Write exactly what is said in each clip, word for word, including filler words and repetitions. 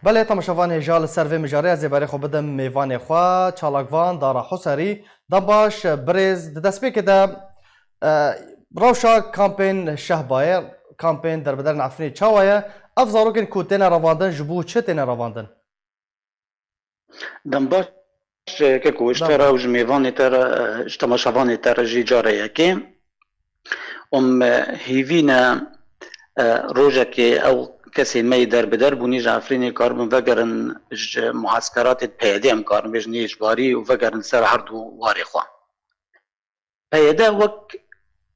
Belê, temaşevan hêja, li ser vê mijarê ez ê berê xwe bidim mêvanê xwe, çalakvan Dara Huserî. Dem baş, birêz, di destpêkê de, e, rewşa kampên Şehbayê, kampên derbiderên Efrînê çawa ye? Ev zarokên ku têne revandin, ji bo çi têne revandin? Dem baş, keko, ji te re û ji mêvanê te re, ji temaşevanê te re jî cara yekê. Û me hêvî ne, e, rojekê ew kesên me yê derbider bûnî ji Efrînê karibin vegerin ji mueskeratê P Y D, em karin bêjin yê ji barî û vegerin ser erd û warê xwe. P Y D wek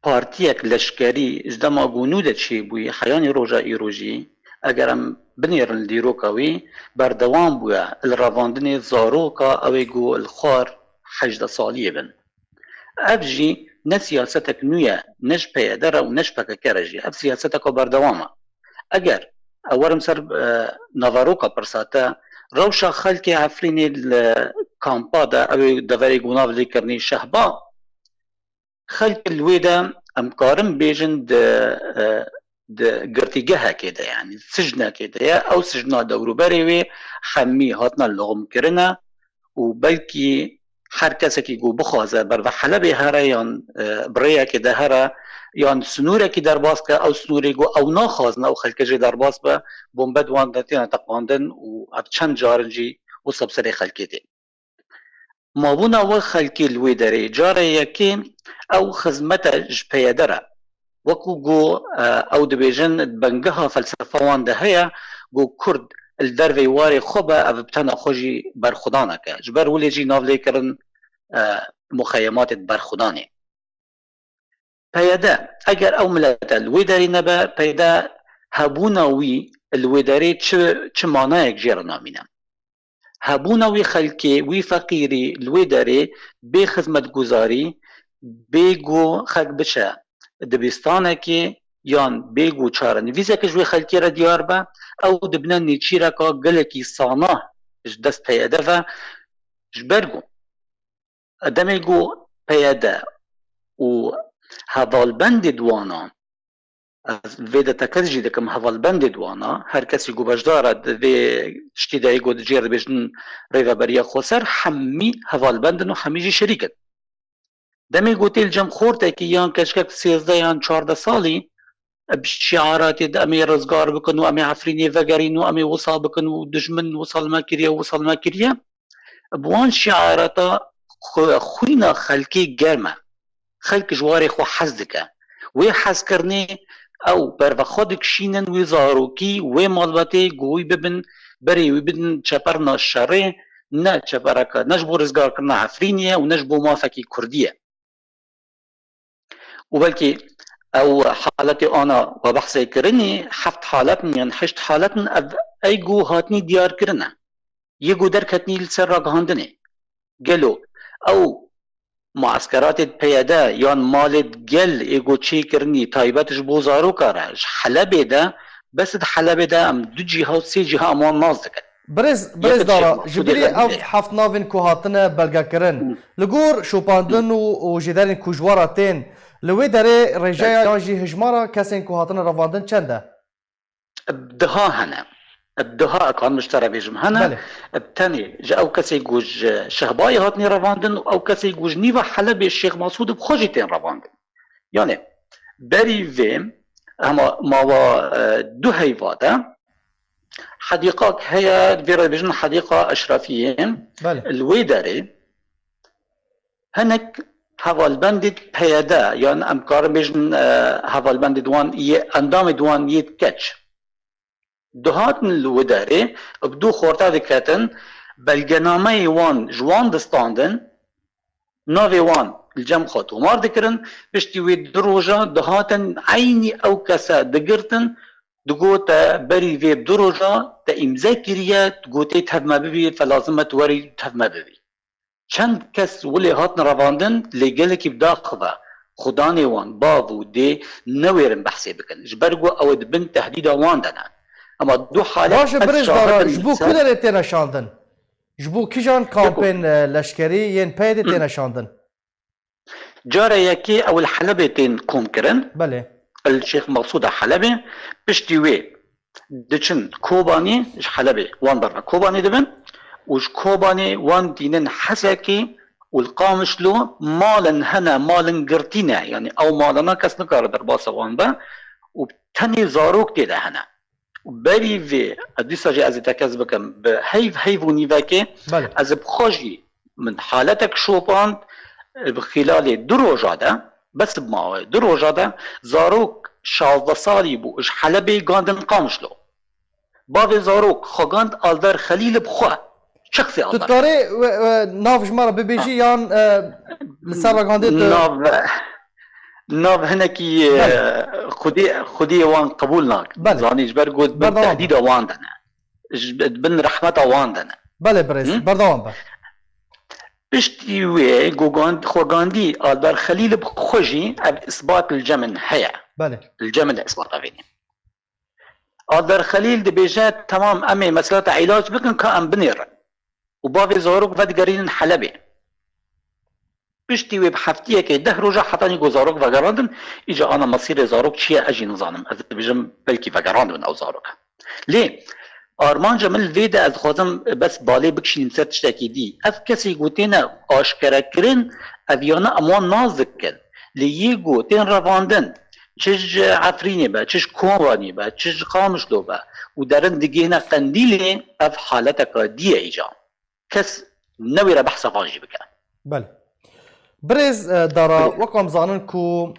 partiyek leşkerî ji dema ku nû de çêbûyî heyanî roja îro jî, eger em binêrin li dîroka wî, berdewam bûye li revandinê zaroka ew ê ku li xwar hejdeh saliyê bin. Ev jî ne siyasetek nû ye, ne ji P Y D re û ne ji P K K re jî. Ev siyaseteka berdewam e. Eger ez werim ser, e, naveroka pirsa te, rewşa xelkê Efrînê li kampa de, ew ê deverê ku nav lê kirinî Şehba, xelk li wê de, em karin bêjin, di, e, di girtîgehekê de, yanî sicnekê de ye. Ew sicna dewrûberê wê hemî hatine loximkirine û belkî her kesekî ku bixwaze ber ve Helebê here yan, e, bi rêyekê de here yan sinûrekî derbas ke, ew sinûrê ku ew naxwazin ew xelke jê derbas be, bombe di wan de têne teqandin û ev çend carin jî wisa bi serê xelkê tê. Mabûna we xelkê li wê derê cara yekê ew xizmete ji P Y D re. Wekû ku, e, ew dibêjin, di bengeha felsefa wan de heye ku Kurd li dervê warê xwe be, ev bi tena xwe jî berxwedanek e. Ji ber wilê jî nav lê kirin, e, muxeyematê berxwedanê. P Y D, eger ew milete li wê derê nebe, P Y D hebûna wî li wê derê çi, çi manayek jê re namîne? Hebûna wî xelkê, wî feqîrî li wê derê bê xizmetguzarî, bê ku xelk biçe dibistanekê yan bê ku çarenivîseke ji wê xelkê re diyar be, ew dibine nêçîreka gelekî sana ji dest P Y D ve, ji ber ku demê ku P Y D û hevalbendê di wana, ez vê de tekez jî dikim, hevalbendê di wana, her kesî ku beşdar e di vê tiştî de yê ku di cêr dibêjin Rêveberiya Xweser, hemî hevalbend in û hemî jî şerîk in. Demê ku tê li cem xortekî yan keçikek sêzdeh yan çardeh salî, bi şiaratê de em ê rizgar bikin û em ê Efrînê vegerîn û em ê wisa bikin û dijmin wisa li me kiriye û wisa li me kiriye. Bi wan şiarata xwe-, xwîna xelkê germ e. Xelk ji warê xwe hez dike. Wê hezkirinê ew berve xwe dikişînin, wê zarokî, wê malbatê ku wî bibin, berê wî bidin çeperna şerê, ne çepereke, ne ji bo rizgarkirina Efrînê ye û ne ji bo mafekî Kurdî ye. Û belkî ew haletê ana we behsê kirinî, heft halet in yan heşt halet in, ev ey ku hatinî diyar kirine. Yê ku derketinî li ser ragihandinê. Gelo ew mueskeratê P Y D yan malê gel ê ku çêkirinî taybet ji bo zaroka re ji Helebê de, bes di Helebê de em du cîha û sê cîha em wan nas dikin. Birêz, birêz Dara, ji bilî ev heft navên ku hatine belgekirin, li gor şopandin û, û jêderên ku ji we re tên, li wê derê rêjeya yan jî hijmara kesên ku hatine revandin çend e? Bi diha hene. Bi diha, ez karim ji te re bêjim, hene. Belê. Bi tenê ji ew kesê ku ji Şehbayê hatine revandin û ew kesê ku ji nîva Helebê Şêx Masûd bi xwe jî tên revandin. Yanê berî vê, hema mawa, e, du heyva de, hedîqak heye, vê re dibêjin Hedîqa Eşrefiyê. Belê. Li wê derê hinek hevalbendê P Y D, yan em karin bêjin, e, hevalbendê di wan yê, endamê di wan yê keç. Dihatin li wê derê, bi du xorta diketin, belgenameyê wan ji wan distandin, navê wan li cem xwe tomar dikirin, piştî wê du roja dihatin eynî ew kese digirtin, digote berî vê bi du roja te îmze kiriye, tu gotê tev me bibî, te lazim e tu werî tev me bibî. Çend kes wilê hatin revandin, lê gelekî bi daxuve, xudanê wan, bav û dê newêrin behsê bikin. Ji ber ku ew ê di bin tehdîda wan de ne. Ema du halet Baş e, ez birêz şahid Dara, im ji bo ser ku derê têne şandin? Ji bo kîjan kampên, e, leşkerî yên P Y D têne şandin? Cara yekê ew li Helebê tên komkirin. Belê. Li Şêx Maqsûda Helebê. Piştî wê diçin Kobanê, ji Helebê wan berve Kobanê dibin û ji Kobanê wan dînin Hesekê û li Qamişlo malin hene, malin girtî ne, yanî ew malana kes nikare derbasa wan be û tenê zarok tê de hene. Û berî vê, dîsa jî ez ê tekez bikim, bi heyv, heyv û nîvekê Belê. ez bi xwe jî min haletek şopand, bi xîlalê du roja de, bes bi mawê du roja de, zarok şazdeh salî bû, ji Helebê gandin Qamişlo. Bavê zarok xwe gand Alder Xelîl bi xwe. Şexsê Tu Alder. dikarî we, we, nav ji me re bibêjî Ha. yan e, li ser re gandê tu? Nav, nav hinekî e, Belê. xwedî, xwedî wan qebûl nakin. Belê. Zanî ji ber got bin Berdewam be. tehdîda wan de ne. Ji bin rehmeta wan de ne. Belê birêz, Hı? berdewam be. Piştî wê go gand, xwe gandî Alder Xelîl bi xwe jî ev isbat li cem min heye. Belê. Li cem min de isbat avênî. Alder Xelîl dibêje, temam, em ê mesela te îlac bikin ka em binêrin. Û bavê zarok vedigerînin Helebê. Piştî wê bi heftiyekê deh roja hetanî ku zarok vegerandin, îca ana mesîrê zarok çi ye ez jî nizanim. Ez dibêjim belkî vegerandibin ew zarok. Lê armanca min li vê de ez dixwazim bes balê bikişînim ser tiştekî dî. Ev kesê ku têne aşkerekirin, ev yana em wan nas dikin. Lê yê ku tên revandin, çi ji Efrînê be, çi ji Kobanê be, çi ji Qamişlo be û derin digihîne Qendîlê, ev haleteka dî ye îca. Kes newêre behsa van jî bike. Belê. Birêz e, Dara, Belê. wek em zanin ku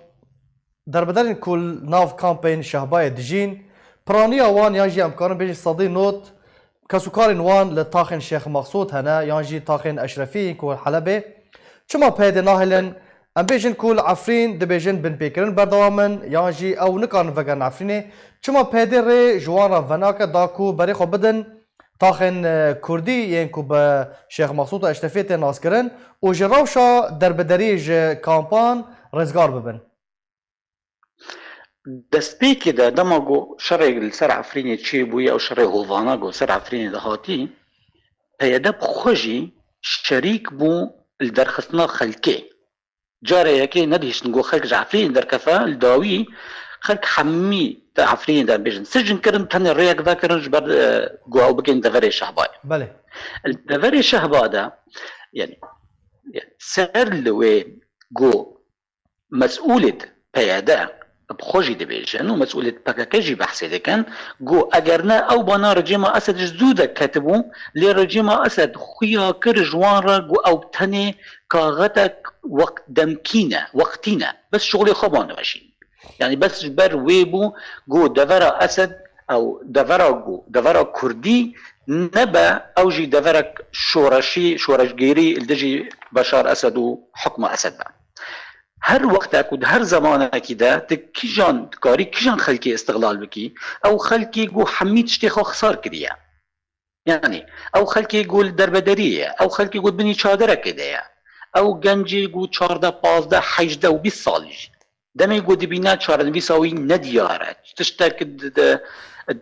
derbederên ku li nav kampên Şehbayê dijîn, piraniya wan yan jî em karin bêjin sedî not kesûkarên wan li taxên Şêx Mexsûd hene yan jî taxên Eşrefî yên ku li Helebê. Çima P Y D nahêlin? Em bêjin ku li Efrîn dibêjin binpêkirin berdewam in yan jî ew nikarin vegerin Efrînê. Çima P Y D rê ji wan re venake da ku berê xwe bidin taxên e, Kurdî yên ku bi Şêx Mexsûd û Eşrefiyê tê naskirin û ji rewşa derbederiyê ji kampan rêzgar bibin? Destpêkê de dema ku şerê li ser Efrînê çêbûye û şerê hovana ku ser Efrînê de hatî, P Y D bi xwe jî şerîk bû li derxistina xelkê. Carê yekê nedihiştin ku xelk ji Efrînê derkefe, li dawî xelk hemî di Efrînê de bêjin sicin kirin, tenê rêyek vekirin ji ber e, ku ew bikin deverê Şehbayê. Belê. Li deverê Şehba de, yani, yani ser li wê ku mesûlê P Y D bi xwe jî dibêjin û mesûlê P K K jî behsê dikin, ku eger ne ew bana rejîma Esed ji zû de ketibû, lê rejîma Esed xuya kir ji wan re ku ew tenê kaxetek wext demkî ne, wextî ne, bes şixulê xwe ban dimeşîn. Yani bes ji ber wê bû ku devera Esed ew devera ku devera Kurdî nebe, ew jî deverek şoreşî, şoreşgêrî li dijî Beşar Esed û hukma Esed be. Her wextek û di her zemanekî de tu kîjan dikarî kîjan xelkê îstixlal bikî, ew xelkê ku hemî tiştê xwe xisar kiriye. Yani ew xelkê ku li derbederiyê ye, ew xelkê ku di binî çaderekê de ye, ew gencê ku çardeh, pazdeh, hejdeh û bîst salî jî. Demê ku dibîne çarenivîsa wî nediyar e, tiştek di, di,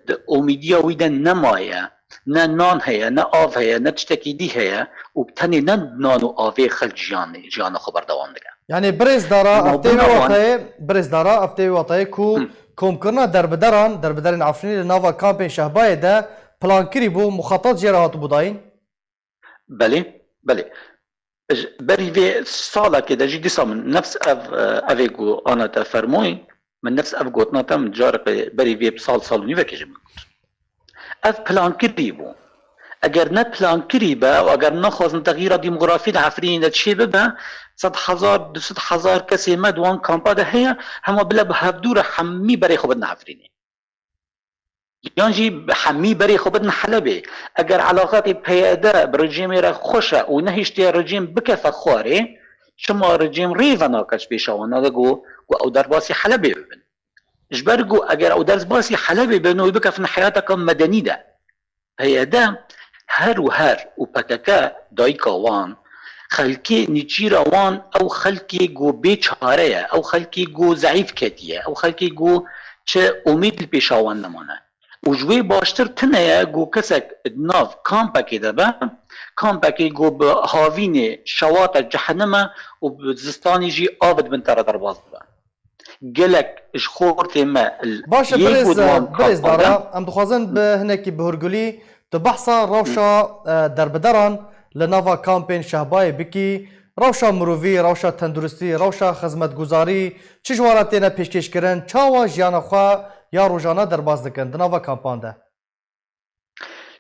di umîdiya wî de nemaye, ne nan heye, ne av heye, ne tiştekî dî heye û bi tenê ne nan û avê xelk jiyan, jiyana xwe berdewam dike. Yani birêz Dara, Lema ev tê wê bûna wan. watayê, birêz Dara, ev tê wê watayê ku Hı. komkirina derbideran, derbiderên Efrînê li nava kampên Şehbayê de plankirî bû, muxatat jê re hatibû dayîn? Belê, belê. Ji berî vê salekê de jî dîsa min nefs ev, e, evê ku ana te fermoyî, min nefs ev gotina te min careke berî vê sal, sal û nîvekê jî min got. Ev plankirî bû. Eger ne plankirî be û eger nexwazin texyîra demografî di Efrînê de çê bibe, sed hezar, du sed hezar kesê me di wan kampa de heye, hema bila bi hevdû re hemî berê xwe bidin Efrînê. Yan jî hemî berê xwe bidin Helebê. Eger elaqetê P Y D bi rejîmê re xweş e û nehiştiye rejîm bikefe xwarê, çima rejîm rê venake ji pêşa wan, nade ku, ku ew derbasî Helebê bibin? Ji ber ku eger ew derbasî Helebê bin û wê bikefin heyateke medenî de. P Y D her û her û P K K dayika wan, xelkê nîçîra wan, ew xelkê ku bê çare ye, ew xelkê ku zeîf ketiye, ew xelkê ku çi umîd li pêşa wan nemane. Û ji wê baştir tune ye ku kesek di nav kampekê de be, kampekê ku bi havînê şewata cehenime û bi zistanî jî av dibin te re derbas dibe. Gelek ji xortê me li Baş e, yek birêz, û di wan birêz kampa de Dara, em dixwazin bi hinekî bi hurgulî tu behsa rewşa, e, derbideran li nava kampên Şehbayê bikî, rewşa mirovî, rewşa tenduristî, rewşa xizmetguzarî, çi ji wan re têne pêşkêşkirin, çawa jiyana xwe ya rojane derbas dikin di nava kampan de?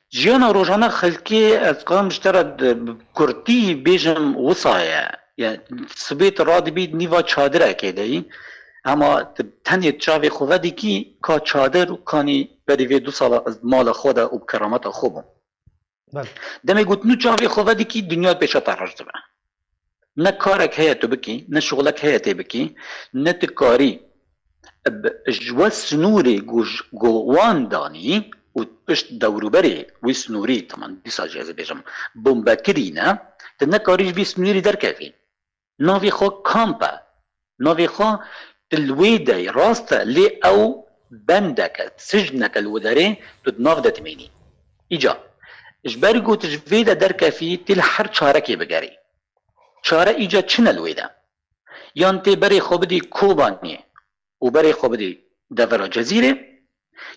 Jiyana rojane xelkê, ez karim ji te re di, bi kurtî bêjim, wisa ye. Yani, sibê tu radibî nîva çadirekê de yî. Ema tu tenê çavê xwe vedikî, ka çadir û kanî berî vê du sala ez mala xwe de û bi kerameta xwe bûm. Belê. Demê got nû çavê xwe vedikî, dinya pêşa te reş dibe. Ne karek heye tu bikî, ne şixulek heye tê bikî, ne tu karî bi, ji we sinûrê ku ji, ku wan danî û pişt dewrûberê wî sinûrî, teman dîsa jî ez ê bêjim, bombe kirî ne, tu nekarî ji vî sinûrî derkevî. Navê xwe kamp e. Navê xwe tu li wê de yî, rast e, lê ew bendek e, sicnek e li wê derê, tu di nav de dimînî. Îca, ji ber ku tu ji vê de derkevî, tê li her çarekê bigerî. Çare îca çi ne li wê de? Yan tê berê xwe bidî Kobaniyê û berê xwe bidî devera Cezîrê,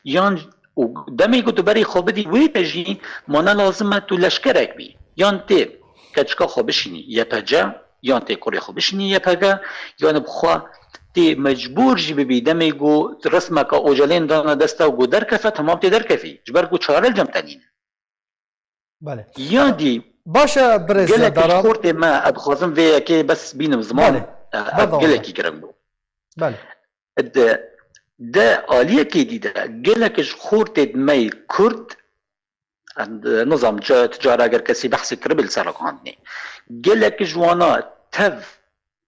yan û demê ku tu berê xwe bidî wê de jî, ma ne lazim e tu leşkerek bî. Yan tê keçika xwe bişînî Y P C, yan tê kurê xwe bişînî Y P G, yan bi xwe tê mecbûr jî bibî, demê ku resmeka Ocelên dana dest te û ku derkeve, temam tê derkevî. Ji ber ku çare li cem te nîne. Belê. Ya dî Baş e, birêz gelek ji Dara. Xortê me, ez dixwazim vê yekê bes bînim ziman, Belê. e, Berdewam gelekî be. Giring bû. Belê. Di, di aliyekê dî de gelek ji xortê me yê Kurd, em, nizam ca-, tu cara eger kesî behsê kiribe li ser raghandinê. Gelek ji wana tev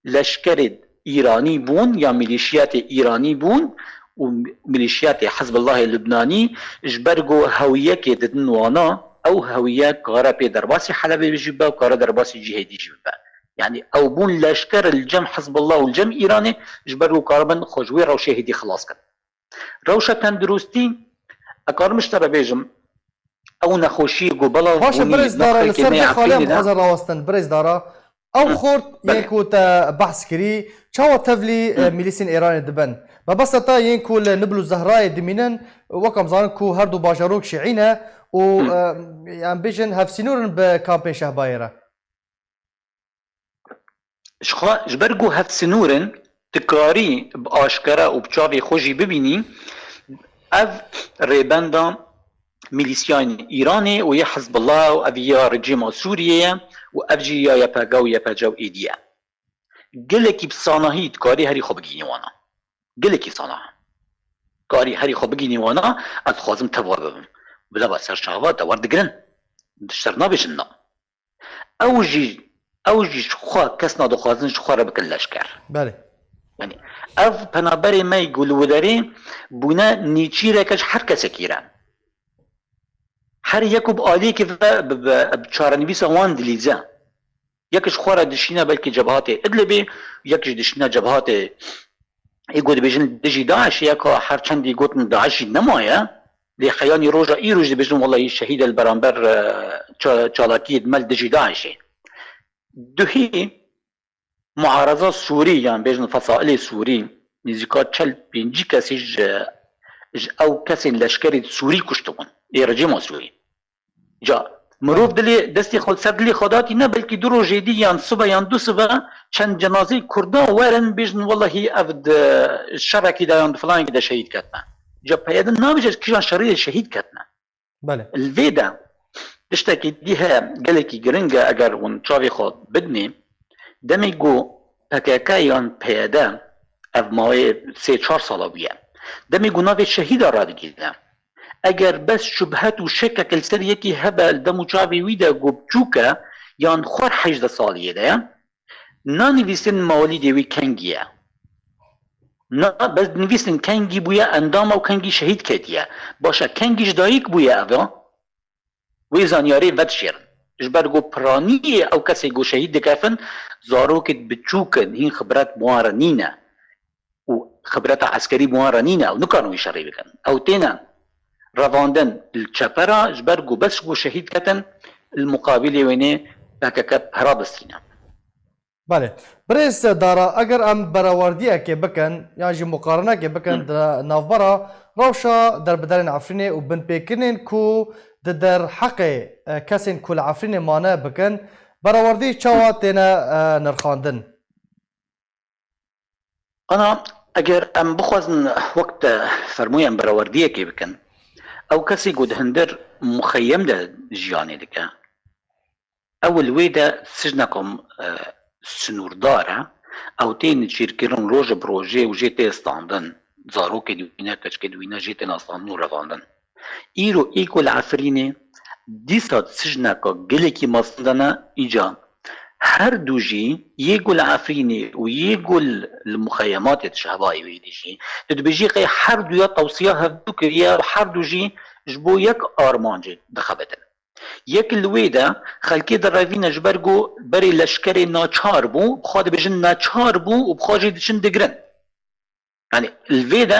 leşkerê Îranî bûn ya milîşiyatê Îranî bûn û milîşiyatê Hizbullahê Lubnanî ji ber ku hewiyekê didin wana, ew hewiye kare pê derbasî Helebê jî bibe û kare derbasî cihê dî jî bibe. Yanî ew bûn leşker li cem Hizbullah û li cem Îranê ji ber ku karibin xwe ji wê rewşê hêdî xilas kin. Rewşa tenduristî, ez karim ji te re bêjim, ew nexweşiyê ku belav Baş e, bûnî birêz Dara, li naxekê ser me vê ya xalê em Efrînê de. Dixwazin rawestin, birêz Dara. Ew Hı, xort belê. Yên ku te behs kirî, çawa tevlî, e, Hı. milîsên Îranê dibin? Mebesta te yên ku li Nibl û Zehrayê dimînin, wek em zanin ku her du bajarok şîî ne û, Hı. e, em bêjin hevsînor in bi kampên Şehbayê re. Ji xwe, ji ber ku hevsînor in, dikarî bi aşkere û bi çavê xwe jî bibînî, ev rêbenda milîsiyayên Îranê û yê Hizbullah û ev ya rejîma Sûriyê ye û ev jî ya Y P G û Y P C û êdî ye. Gelekî bi sanahî dikarî herî xwe bigihînî wana. Gelekî sanah. Karî herî xwe bigihînî wana, ez dixwazim teva bibim. Bila ba ser çava te wer digirin. Ji te re nabêjin na. Ew jî, ew jî ji xwe kes nadixwazin ji xwe re bikin leşker. Belê. Yanî ev penaberê me yê ku li wê derê bûne nêçîreke ji her kesekî re. Her yek û bi aliyekê ve bi, bi, bi çarenivîsa wan dilîze. Yek ji xwe re dişîne belkî cebhatê Idlibê, yek jî dişîne cebhatê ê ku dibêjin dijî DAIŞê, ya ka her çendî gotin DAIŞ jî nemaye, lê heyanî roja îro jî dibêjin, wellahî şehîd e li beramber, e, ça-, çalakiyê dime li dijî DAIŞê. Duhî muhareza Sûrî, yan bêjin fesailê Sûrî, nêzîka çel pêncî kesî ji, ji ew kesên leşkerê Sûrî kuştibûn, ê rejîma Sûrî. Ca, mirov dilê, destê xwe li ser dilê xwe datî, ne belkî du rojê dî yan sibe yan du sibe çend cenazeyê Kurda werin bêjin, wellahî ev di şerekî de yan di filanekî de şehîd ketine. Ca P Y D nabêje ji kîjan şerê de şehîd ketine. Belê. Li vê de tiştekî dî heye, gelekî giring e, eger hûn çavê xwe bidinê, demê ku P K K yan P Y D ev mawê sê çar sala bûye. Demê ku navê şehîda radigihîne, eger bes şubhet û şekek li ser yekî hebe li dem û çavê wî de ku biçûk e yan xwar hejdeh saliyê de ye, nanivîsin mewlîdê wî kengî ye. Na, bes dinivîsin kengî bûye endama û kengî şehîd ketiye. Baş e, kengî ji dayik bûye eva? Wê zanyarê vedişêrin. Ji ber ku piraniyê ew kesê ku şehîd dikefin, zarokêt biçûk in, hîn xibret bi wan re nîne. Û xibreta eskerî bi wan re nîne, ew nikarin wî şerê bikin. Ew têne revandin li çepera, ji ber ku bes ku şehîd ketin, li muqabilê wênê P K K pera bistîne. Belê. Birêz Dara, eger em berawardiyekê bikin, yan jî muqarinekê bikin Hı. di navbera rewşa derbiderên Efrînê û binpêkirinên ku di derheqê, e, kesên ku li Efrînê mane bikin, berawardî çawa têne, e, nirxandin? Ana, eger em bixwazin wek te fermû em berawardiyekê bikin, ew kesê ku di hundir muxeyem de jiyanê dike, ew li wê de sijneka, e, sinûrdar e, ew tê nêçîrkirin roj bi rojê û jê tê standin. Zarokê dibîne, keçikê dibîne, jê têne standin û revandin. Îro ê ku li Efrînê dîsa sijneka gelekî mezin de ne, îca her du jî yê ku li Efrînê û yê ku li muxeyematê di şehbayê wê dî jî, tu dibêjî qey her duya tewsiya hevdu kiriye û her du jî ji bo yek armancê dixebitin. Yek li wê de xelkê direvîne ji ber ku berê leşkerê naçar bû, bi xwe dibêjin neçar bû û bi xwe jî diçin digrin. Yani li vê de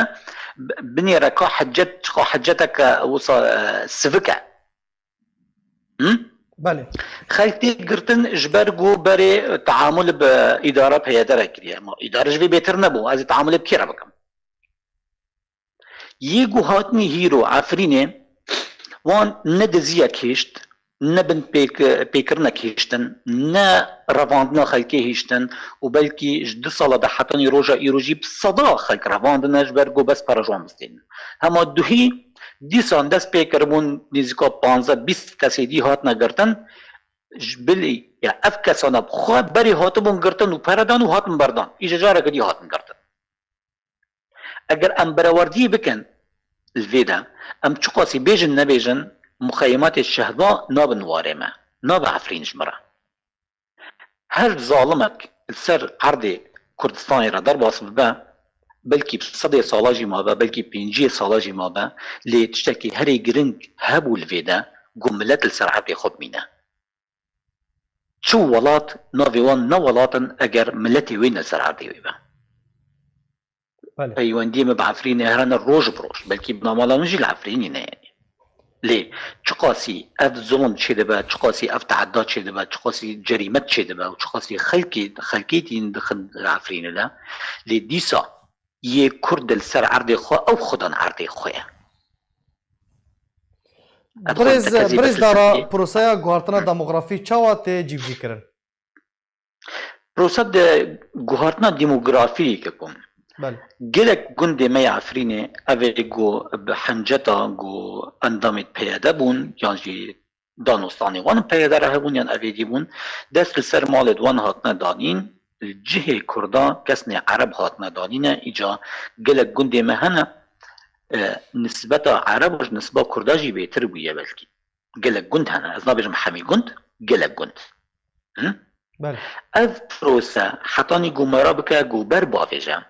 b-, binêre ka hecet, çiqa heceteke wisa, e, sivik e. Hı? Belê. Xelk tê girtin ji ber ku berê teamul bi îdara P Y D re kiriye. Ma îdare ji vê bêtir nebû. Ez ê teamulê bi kê re bikim? Yê ku hatinî hîro Efrînê, wan ne diziyek hêşt, ne bin pêk-, pêkirinek hêştin, ne revandina xelkê hêştin û belkî ji du sala de hetanî roja îro jî bi seda xelk revandine ji ber ku bes pere ji wan bistênin. Hema duhî dîsan dest pê kiribûn nêzîka panzdeh bîst kesê dî hatine girtin, ji bilî ya ev kesana bi xwe berê hatibûn girtin û pere dan û hatin berdan. Îja careke dî hatin girtin. Eger em berewardiyê bikin li vê de, em çiqasî bêjin nebêjin, muxeyematê şehba nabin warê me, nabe Efrîn ji me re. Her zalimek li ser erdê Kurdistanê re derbas bibe, belkî bi sedê sala jî mabe, belkî pênciyê sala jî mabe, lê tiştekî herî giring hebû li vê de, ku milet li ser erdê xwe bimîne. Çi welat navê wan ne welat in eger miletê wê ne li ser erdê wê be. Belê. Peywendiyê me bi Efrînê here ne roj bi roj, belkî bi namala min jî li Efrînê ne yanî. Lê çiqasî ev zulm çêdibe, çiqasî ev tehedda çêdibe, çiqasî cerîmet çêdibe û çiqasî xelkê, xelkê tîn dixin li Efrînê de, lê dîsa yê Kurd li ser erdê xwe, ew xudan erdê xwe ye. Ev Birêz, xwe Birêz Dara, proseya guhartina demografî çawa tê cîbicîkirin? Proseya de guhartina demografî ke ku Belê. Gelek gundê me ya Efrînê, ev ê ku bi henceta ku endamê P Y D bûn, yan jî danûstanê wan P Y D re hebûn, yan ev êdî bûn, dest li ser malê wan hatine danîn, li cihê Kurda kesnê Ereb hatine danîne, îca gelek gundê me hene, e, nisbeta Ereba ji nisba Kurda jî bêtir bûye belkî. Gelek gund hene, ez nabêjim hemî gund, gelek gund. Hı? Belê. Ev prose hetanî ku me re bike ku ber bavêje,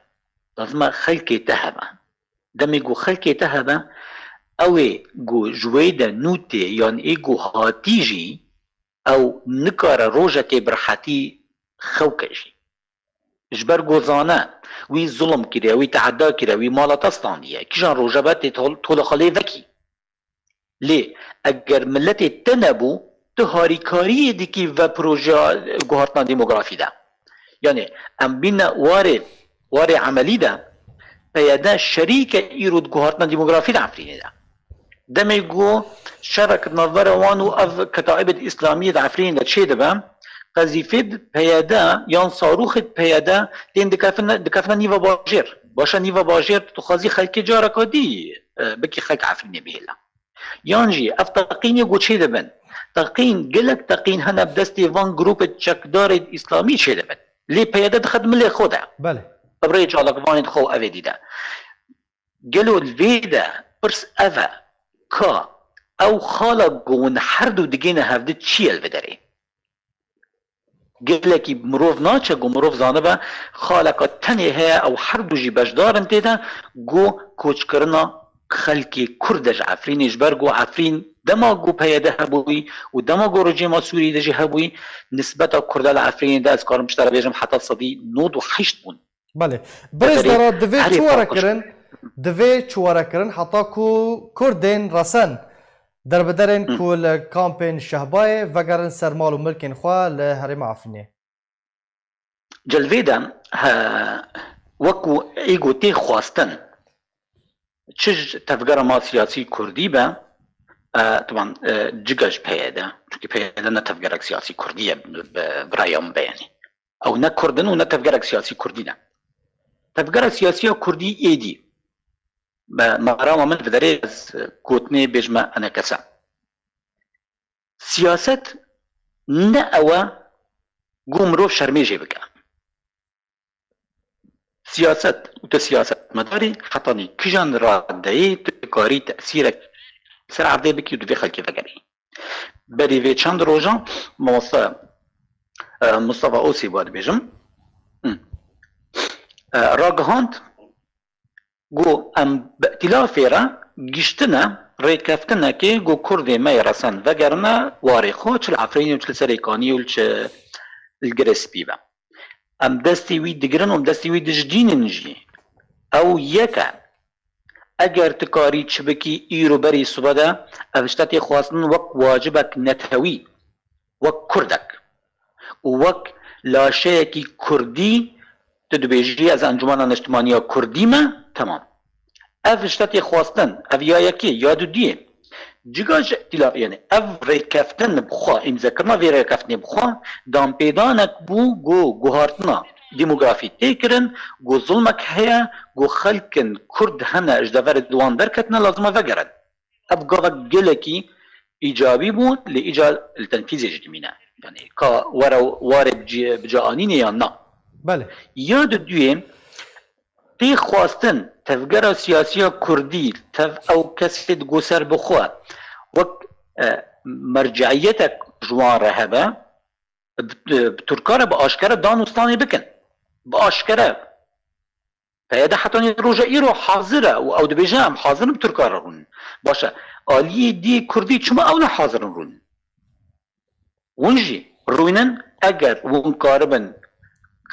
lazim e xelkê te hebe. Demê ku xelkê te hebe, ew ê ku ji wê de nû tê yan ê ku hatî jî, ew nikare rojekê bi rehetî xew ke jî. Ji ber ku zane, wî zulm kiriye, wî tehedda kiriye, wî mala te standiye. Kîjan roje be tê tol-, tola xwe lê vekî. Lê eger miletê te nebû, tu harîkariyê dikî ve projeya guhartina demografî de. Yanî em bîne warê, warê emelî de, P Y D şerîk e îro di guhartina demografî de Efrînê de. Demê ku şerek di navbera wan û ev ketaîbê di Îslamiyê di Efrînê de çêdibe, qezîfê di P Y D yan sarûxê di P Y D tên dikefine, dikefine nîva bajêr. Baş e, nîva bajêr tu dixwazî xelkê careka dî, e, bikî xelk Efrînê bihêle. Yan jî ev teqînê ku çêdibin, teqîn, gelek teqîn hene bi destê van grûpê çekdarê Îslamî çêdibin. Lê P Y D dixe di milê xwe de. Belê. Bi rê çalakvanê di xwe û evê dî de. Gelo li vê de pirs ev e, ka ew xala ku hûn her du digihîne hevdi çi ye li vê derê? Gelekî mirov naçe ku mirov zanibe, xaleka tenê heye, ew her du jî beşdar in tê de, ku koçkirina xelkê Kurd e ji Efrînê, ji ber ku Efrîn dema ku P Y D hebûyî û dema ku rejîma Sûriyê de jî hebûyî, nisbeta Kurda li Efrînê de, ez karim ji te re bêjim, heta sedî nod û heşt bûn. Belê. Birêz Dara, divê çi were kirin? Divê çi were kirin heta ku Kurdên resen derbiderên Hı. ku li kampên Şehbayê vegerin ser mal û milkên xwe li herêma Efrînê? Cilvê de, he, wekû êgo tê xwestin, çi ji tevgera ma siyasî kurdî be, e, timan, e, ciga ji P Y D, çunkî P Y D ne tevgerek siyasî kurdî ye bi, bi, bi raya min be, yanî. Ew ne kurd in û ne tevgerek siyasî kurdî ne. Tevgera siyasiya kurdî êdî, me, merama min bi derê ez gotinê bêjime enekese. Siyaset ne ew e ku mirov şermê jê bike. Siyaset û tu siyasetmedarî hetanî kijan radeyê tu dikarî tesîrek ser erdê bikî û di vê xelkê vegerî. Berî vê çend rojan mamoste, e, Mustafa Osî, ba dibêjim, hı, e, ragihand ku em bi îtîlafê re giştine rêkeftinekê ku kurdê me yê resen vegerine warê xwe, çi li Efrînê û çi li Serêkaniyê û çi li Girê Spî be. Em destê wî digirin û em destê wî dijdînin jî. Ew yek e. Eger tu karî çi bikî îro berî sibe de, ev ji te tê xwestin wek wacibek netewî, wek kurdek û wek laşeyekî kurdî, tu dibêjî, ez Encûmena Niştimaniya Kurdî me, temam. Ev ji te tê xwestin, ev ya yekê, ya dudiyê. Ciga ji îtîla-, yanî ev rêkeftin bi xwe, îmzekirina vê rêkeftinê bi xwe, danpêdanek bû ku guhartina demografî tê kirin, ku zulmek heye, ku xelkin kurd hene ji deverê di wan derketine, lazim e vegerin. Ev gavek gelekî îcabî bû, lê îcar li tenfîzê jî dimîne. Yanî ka were warê bi cî-, bi ca anînê yan na. Belê. Ya duduyê, tê xwestin tevgera siyasiya kurdî, tev ew kesê digo serbixwe, wek, e, merciyetek ji wan re hebe, bi, bi Tirka re bi aşkere dan û stanê bikin. Bi aşkere. P Y D hetanî roja îro hazir e û ew dibêje, em hazir in bi Tirka re rûnin. Baş e, aliyê diyê kurdî çima ew ne hazir in rûnin? Hûn jî rûnin, eger hûn karibin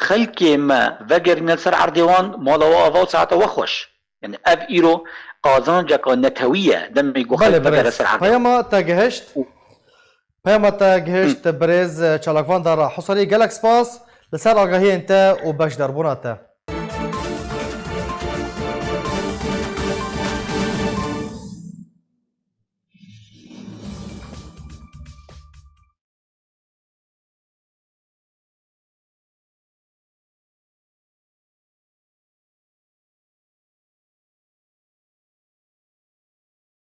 xelkê me vegerîne ser erdê wan, mala we ava û saeta we xweş. Yani ev îro qazanceka netewî ye, demê ku Belê xelk vegere birêz. ser erdê wan. Peyama te gihişt. Û Peyama te gihişt Hı. birêz çalakvan Dara Husarî. Gelek spas li ser agahiyên te û beşdarbûna te.